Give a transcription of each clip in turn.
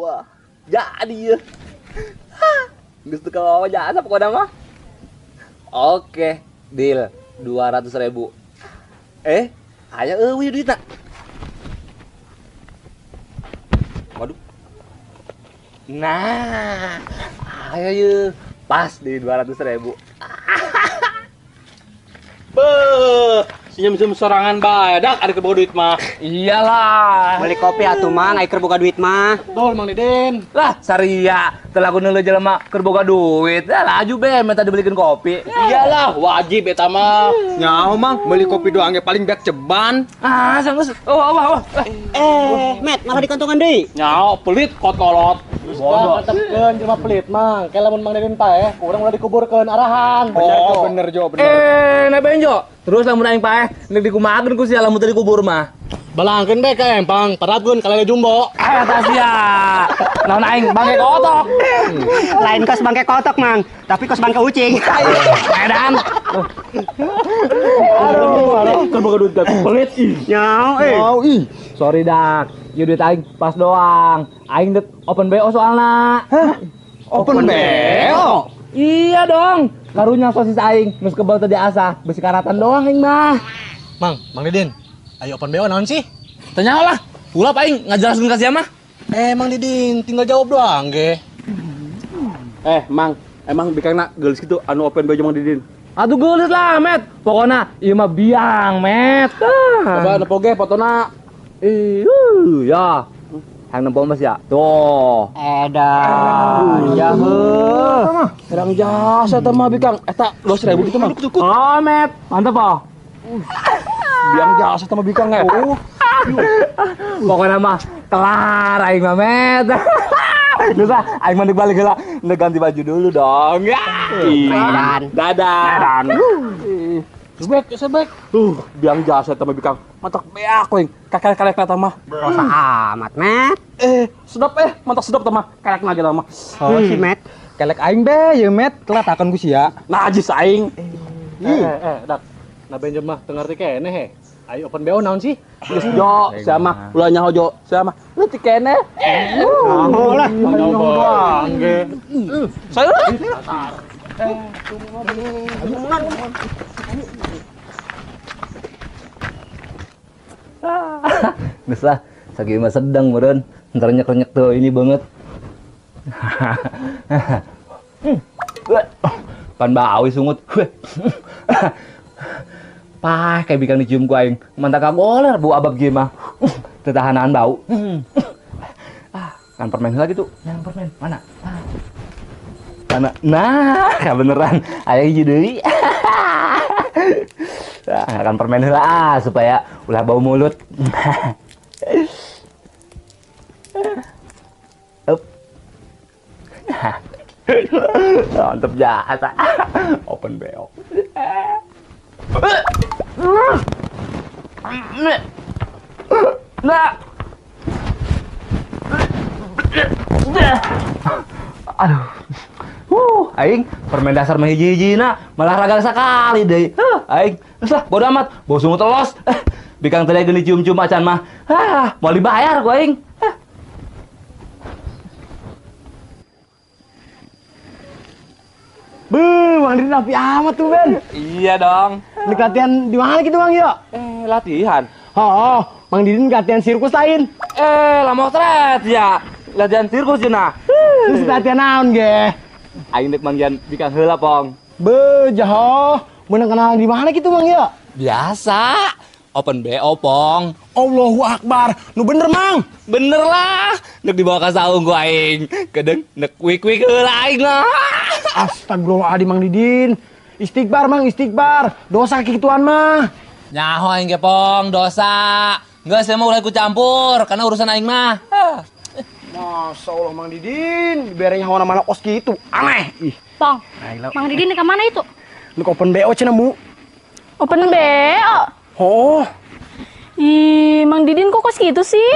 Wah, jadi ya. Geus teu kawawa jasa pokona mah. Oke, deal 200.000. Eh, aya eueuh duitna. Waduh. Nah, ayo yeuh. Pas di 200.000. Beuh, senyum-senyum sorangan bae dak ada keur boga duit mah. Iyalah. Beli kopi atuh Mang, ai keur boga duit mah. Betul Mang Didin. Lah, saria teu laku neuleuh jelema keur boga duit. Lah laju be minta dibelikeun kopi. Iyalah, wajib eta mah. Nyaho Mang, beli kopi doang ge paling beak ceban. Ah, sanggeus. Oh, wah, wah. Eh, Met, malah dikontongan deui. Nyaho pelit kokolot. Bodoh. Tetepkeun jelema pelit Mang. Kayak lamun Mang Didin paeh, ku urang ulah dikuburkeun arahan. Oh, bener Jo, bener. Eh, na benjo. Terus lamun aing paeh nek dikumahakeun ku sia lamun teu dikubur mah. Balangkeun bae ka empang, parabkeun ka lele jumbo. Eh, eta sia. Naon aing bangke kotok. Lain kos bangke kotok, Mang, tapi kos bangke ucing. Edan. Aduh, keur boga duit pelit ih. Nyaho eh. Nyaho ih. Sorry dak, ieu duit aing pas doang. Aing dek open BO soalna. Hah? Open BO? Iya dong. Karunya sosis aing geus kebal teu diasah, besi karatan doang aing mah. Mang, Mang Didin, ayo open BO naon sih? Teu nyaho lah. Pulap aing ngajelaskeun ka sia mah. Eh, Mang Didin, tinggal jawab doang ge. Eh, Mang, emang bikangna geulis kitu anu open BO Mang Didin? Atuh geulis lah, Met. Pokona ieu mah biang, Met. Coba nempo ge fotona. Ih, ya. Hang nempo mas ya. Tuh. Edan, jauh. Erang jasa eta mah bikang. Eta 200.000 gitu Mang. Oh, Met. Mantep po. Biang jasa eta mah bikang eh. Pokoknya mah kelar aing mah, Met. Geus ah, aing mah balik heula. Nek ganti baju dulu dong. Ya. Edan. Dadah. Sebek, sebek. Biang jasa eta mah bikang. Mantak beak we. Kakelek-kelek eta mah. Rosa amat, Met. Eh, sedap eh, mantak sedap eta mah. Kelek lagi eta mah. Oh, si Met. Kelek aing be, ye Met, kelatakan ku sia. Najis aing. Dak. Nah benjo mah teu ngarti keneh he. Ayo open BO naon sih? Geus Jo, sia mah ulah nyaho Jo. Sia mah leutik keneh. Nyaho lah. Nyaho doang ge. Saya Geus lah, sakieu mah sedang meureun. Entar nyek-nyek tuh ini banget. Pan bau sungut. Pah, kayak bikang dicium ku aing. Mantap kagoler bau abab kieu mah. Teu tahanan bau. Ah, kan permen lagi tuh. Yang permen mana? Mana? Nah, kebeneran. Aya hiji deui. Nah, kan permen heula ah, supaya ulah bau mulut. Up. Mantep jasa. Open BO. Nah. Aduh. Aing permen dasar mah hiji-hijina malah ragang sakali deui. Aing geus lah bodo amat, bau sungut telos. Bikang teh geuni cium-cium acan mah. Hah, moal dibayar ku aing. Beuh, Mang Didin rapi amat tuh, Ben. Iya dong. Ini latihan di mana gitu, Mang, yo? Eh, latihan. Oh, Mang Didin latihan sirkus lain. Eh, lama stres ya. Latihan sirkus cenah. Terus latihan naon ge? Aing dek manggian bikang heula, Pong. Beuh, jaho. Menang kenalan di mana gitu, Mang, yo? Biasa. Open BO, Pong. Allahu Akbar. Nu bener, Mang. Bener lah. Nek dibawa ka saung ku aing. Kedeng nek wik-wik heula aing lah. Astagfirullahaladzim, Mang Didin. Istighfar, Mang, istighfar. Dosa kikituan mah. Nyaho aing ge, Pong, dosa. Enggak, saya mah ulah ikut campur karena urusan aing mah. Masya Allah, Mang Didin. Diberenya hawana mana kos gitu. Aneh. Ih. Pong, Mang Didin ke mana itu? Lu open BO cenah, Mu. Open BO? Oh. Ih, Mang Didin kok kos gitu sih?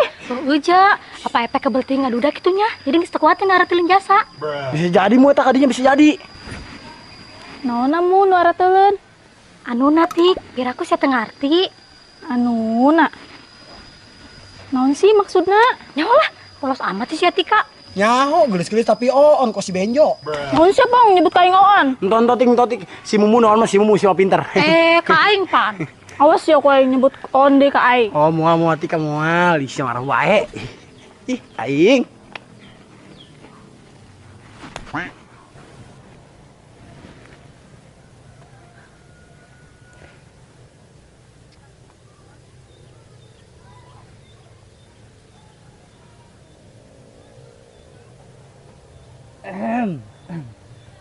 Uja, apa efek kebelting ngaduda gitunya? Jadi geus teu kuatin aratelin jasa. Bisa jadi mu eta kadinya bisa jadi. Naon mu nu arateuleun? Anu tik, biar aku sia teu ngarti. Anu na. Naon sih maksudna? Nyaho lah, Polos amat sih si Atika. Nyaho gelis-gelis tapi oon kok si Benjo. Mun siapa nyebut ka aing oon? Enton totik si Mumu naon mah si Mumu si pinter. Ka aing pan. Awas ya ku aing nyebut oon deui ka aing. Oh moal Tika moal, ih marah wae. Ih aing.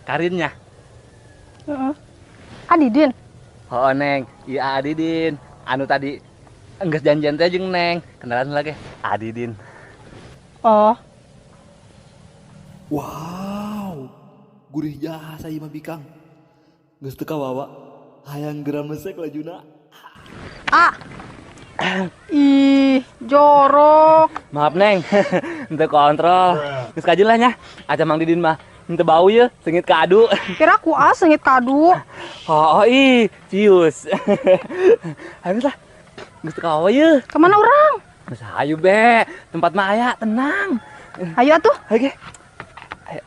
Karinnya. Heeh. Adidin. Oh Neng, iya Adidin. Anu tadi enggeus janjian teh jeung Neng. Kenalan lagi Adidin. Oh. Wow. Gurih jasa ieu mah bikang. Geus teu kawawa. Hayang geura mesek lajuna. Ah. Ih, jorok. Maaf Neng, henteu kontrol. Geus kajeun lah nya. Aca Mang Didin mah henteu bau ye, sengit kadu. Kira ku ah sengit kadu. Oh, ih, cius. Ayo lah. Geus teu kawawa ye. Kemana urang? Geus hayu be, tempat mah aya, tenang. Hayu atuh. Oke. Ayo.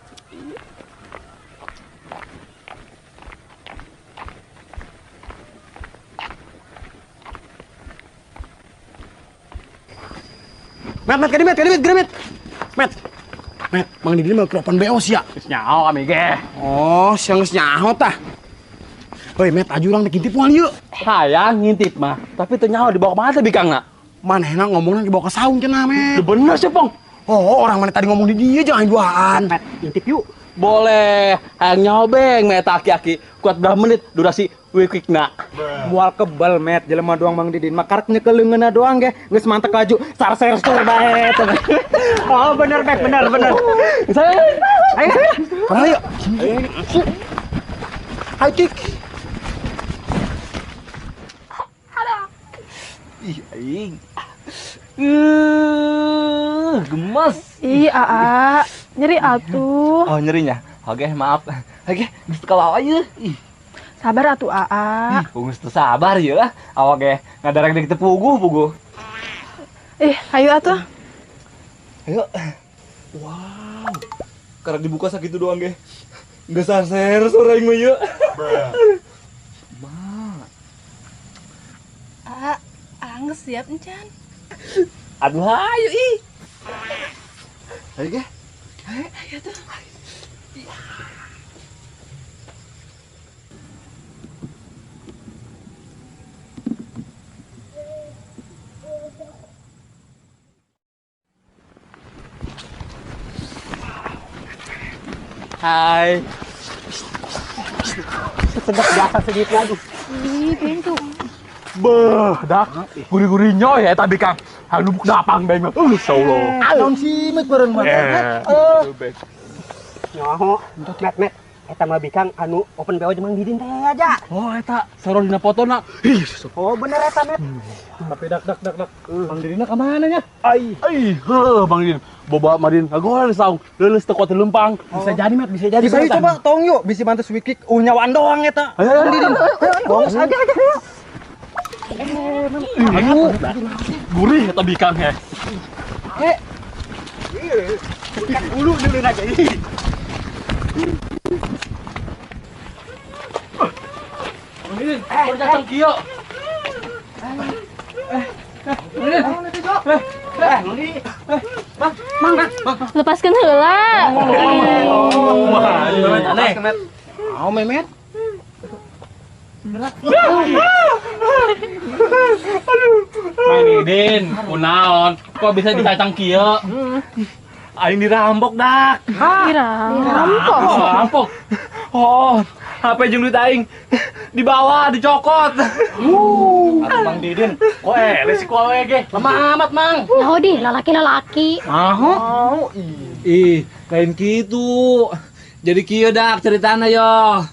Met, met, kadimet, kadimet, kadimet. Met. Met, Mang Didin mau ke open BO sih ya? Geus nyaho kami ge. Oh, siang geus nyaho tah. Hoi, Met, aju urang teh ngintip moal ieu. Hayang ngintip mah, tapi teu nyaho dibawa kemana teh bikangna? Manehna ngomongna dibawa ke saung cenah, Met. Teu bener sih, Pong. Oh, orang mana tadi ngomong di dia jangan duaan. Met, ngintip yuk. Boleh, hayang nyaho beng, Met aki-aki. Kuat berapa menit durasi wikikna. Mual kebal, Met, jelema doang Mang Didin. Makarek nyekel leungeunna doang ge, geus mantek laju sar-ser sur bae. Oh, bener, Met, bener, bener. Ayo, ayo. Ayo, Tik. Ih, aing. Gemes. Ih, aa, nyeri atuh. Oh, nyerinya. Oke, maaf. Oke, geus teu kawawa ieu. Ih. Sabar atuh, aa. Ih, geus teu sabar ieu lah. Awak ge ngadarek deuk teu puguh-puguh. Ih, hayu atuh. Ayo. Wow. Karena dibuka sakitu doang ge. Geus sarser sore aing mah ieu. Ma. Aa, geus siap encan. Aduh, hayu ih. Ayo ge. Ayo tuh. Hai. Sedap jasa sedikit lagi. Ih, pintu. Beuh, dah. Gurih-gurihnya ya eta bikang. Hayu nubuk dapang bae mah. Insyaallah. Anon simet bareng mah. Nyaho, Met, Met. Eta mah bikang anu open BO jeung Mang Didin teh aja. Oh, eta sarua dina fotona. Ih, oh bener eta, Met. Tapi dak dak dak dak. Mang Didinna ka mana nya? Ai, ai, heuh Mang Didin. Boba Mang Didin ngagoreng saung, leuleus teu kuat lempang. Bisa jadi, Met, bisa jadi. Bisa coba tong yuk, bisi mantes wikik nyawaan doang eta. Ayo, Mang Didin. Bongos aja aja. Aduh, gurih eta bikang he. Ikan bulu dulu aja. Mang Didin, baru datang kieu. Mang, lepaskeun heula. Aneh. Mau Memet? Mang Didin, kunaon? Kok bisa dicacang kieu? Aing dirampok, dak. Dirampok. Dirampok. Oh, HP jeung duit aing dibawa, dicokot. Aduh Mang Didin, kok eleh sih kowe ge? Lemah amat, Mang. Naho di, lalaki-lalaki. Naho? Ih, lain kitu. Jadi kieu dak ceritana yo.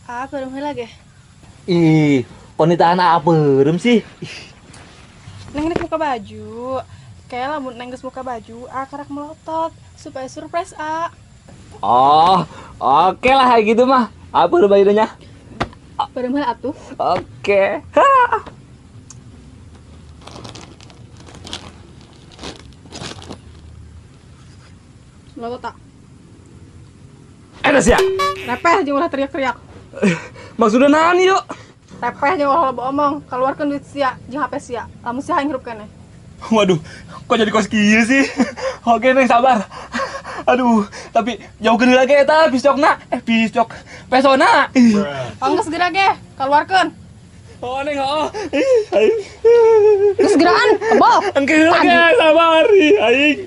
Ha, beureum heula ge. Ih, ponitaan apa beureum sih? Neng rek muka baju. Kayak lamun neng geus muka baju, a karak melotot supaya surprise a. Oh, oke lah kayak gitu mah. Apa bajunya? Beureum heula atuh. Oke. Melotot tak. Enak sia. Repeh jeung ulah teriak-teriak. Maksudna naon ieu? Repeh jeung ulah loba omong, keluarkeun duit sia jeung HP sia. Lamun sia aing hirup keneh. Waduh, kok jadi kos kieu sih? Oke Neng, sabar. Aduh, tapi jauhkeun heula ge eta piscokna. Piscok. Pesona. Oh, geus geura ge, keluarkeun. Oh, Neng, oh. Geus geraan, tebal. Engke heula ge, sabar. Aing.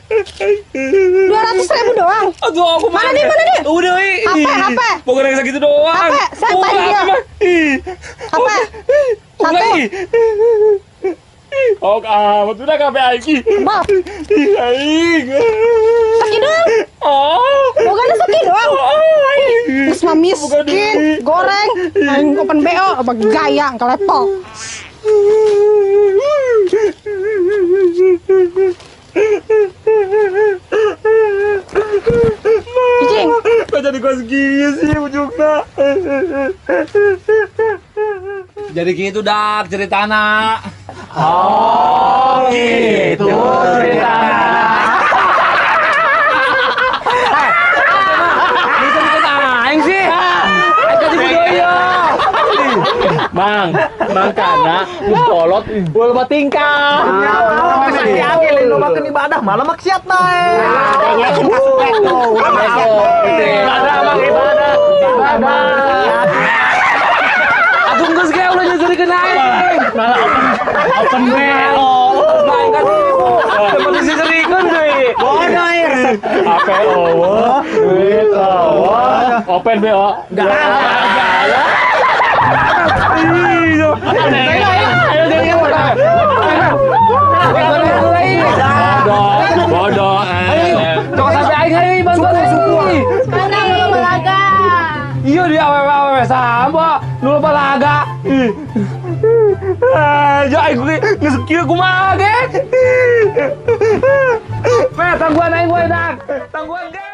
200.000 doang. Aduh, aku mana nih, mana nih? Udah, ih. HP, HP. Pokoknya yang segitu doang. HP, santai dia. HP. Satu. Oh, amat udah kape aing. Maaf. Aing. Sakit doang. Oh. Bukan sakit doang. Geus mah miskin, goreng, aing open BO apa gaya kelepok. Cicing. Kok jadi kos gini sih ujungnya? Jadi gitu dak ceritana. Oh gitu ceritana. Bisa bikin aing sih. Aing kasih budaya. Mang, mangkana geus kolot ulah tingkah. Sakit lain lobakeun ibadah malah maksiat bae. Ibadah mang ibadah. Ibadah. Aduh geus ge ulah nyeuseurikeun aing. Malah open BO. Main ka ibu. Temen diseurikeun deui. Bodoh ieu resep. HP eueuh, duit eueuh, open BO. Enggak. Bodoh. Coba sampai aing aing bantuan aing. Mana lu balaga? Iya dia awewe sama nu balaga. Ya aing geus kieu kumaha ge? Meh tangguhan aing we dak. Tangguhan ge.